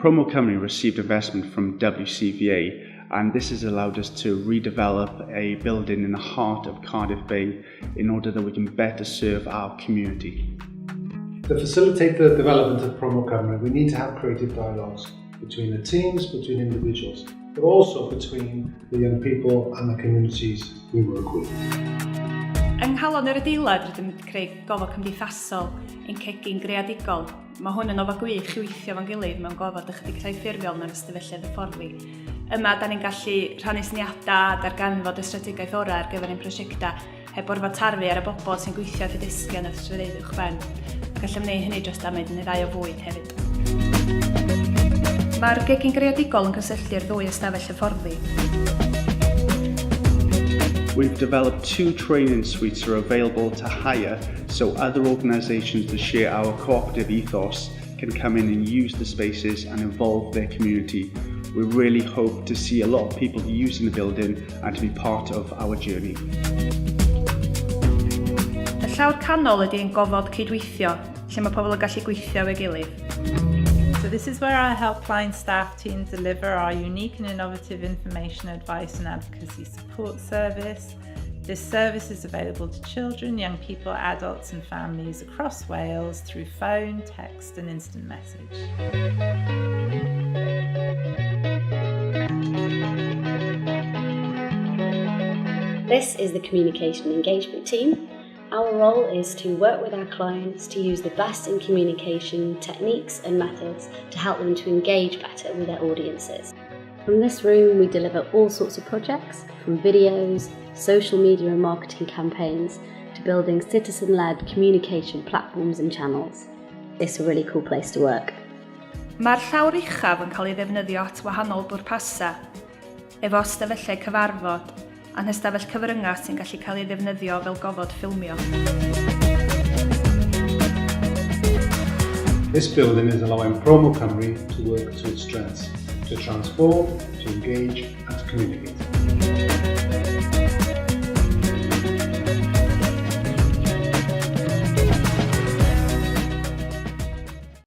Promo Cymru received investment from WCVA, and this has allowed us to redevelop a building in the heart of Cardiff Bay in order that we can better serve our community. To facilitate the development of ProMo Cymru, we need to have creative dialogues between the teams, between individuals, but also between the young people and the communities we work with. Yng nghalon yr adeilad rydym wedi creu gofod cymdeithasol, ein cegin greadigol. Mae hwn yn ofod gwych i weithio fo'n gilydd mewn gofod ychydig llai ffurfiol na'r ystafelloedd hyfforddi. Yma, da ni'n gallu rhannu syniadau a darganfod y strategaeth orau ar gyfer ein prosiectau heb orfod tarfu ar y bobl sy'n gweithio wrth y desgiau na'r swyddfeydd uwchben. A gallwn wneud hynny dros damaid neu ddau o fwyd hefyd. Mae'r gegin greadigol yn cysylltu'r ddwy ystafell hyfforddi. We've developed two training suites that are available to hire so other organisations that share our cooperative ethos can come in and use the spaces and involve their community. We really hope to see a lot of people using the building and to be part of our journey. Y llawr canol ydy ein gofod cydweithio, lle mae pobl yn gallu gweithio efo'i gilydd. So this is where our helpline staff team deliver our unique and innovative information, advice and advocacy support service. This service is available to children, young people, adults and families across Wales through phone, text and instant message. This is the communication engagement team. Our role is to work with our clients to use the best in communication techniques and methods to help them to engage better with their audiences. From this room, we deliver all sorts of projects, from videos, social media and marketing campaigns, to building citizen-led communication platforms and channels. It's a really cool place to work. Mae'r llawr uchaf yn cael ei ddefnyddio at wahanol bwrpasau, efo ystafellau cyfarfod a'n hystafell cyfryngau sy'n gallu cael ei ddefnyddio fel gofod ffilmio. This building is allowing Promo Cymru to work to its strengths, to transform, to engage and to communicate.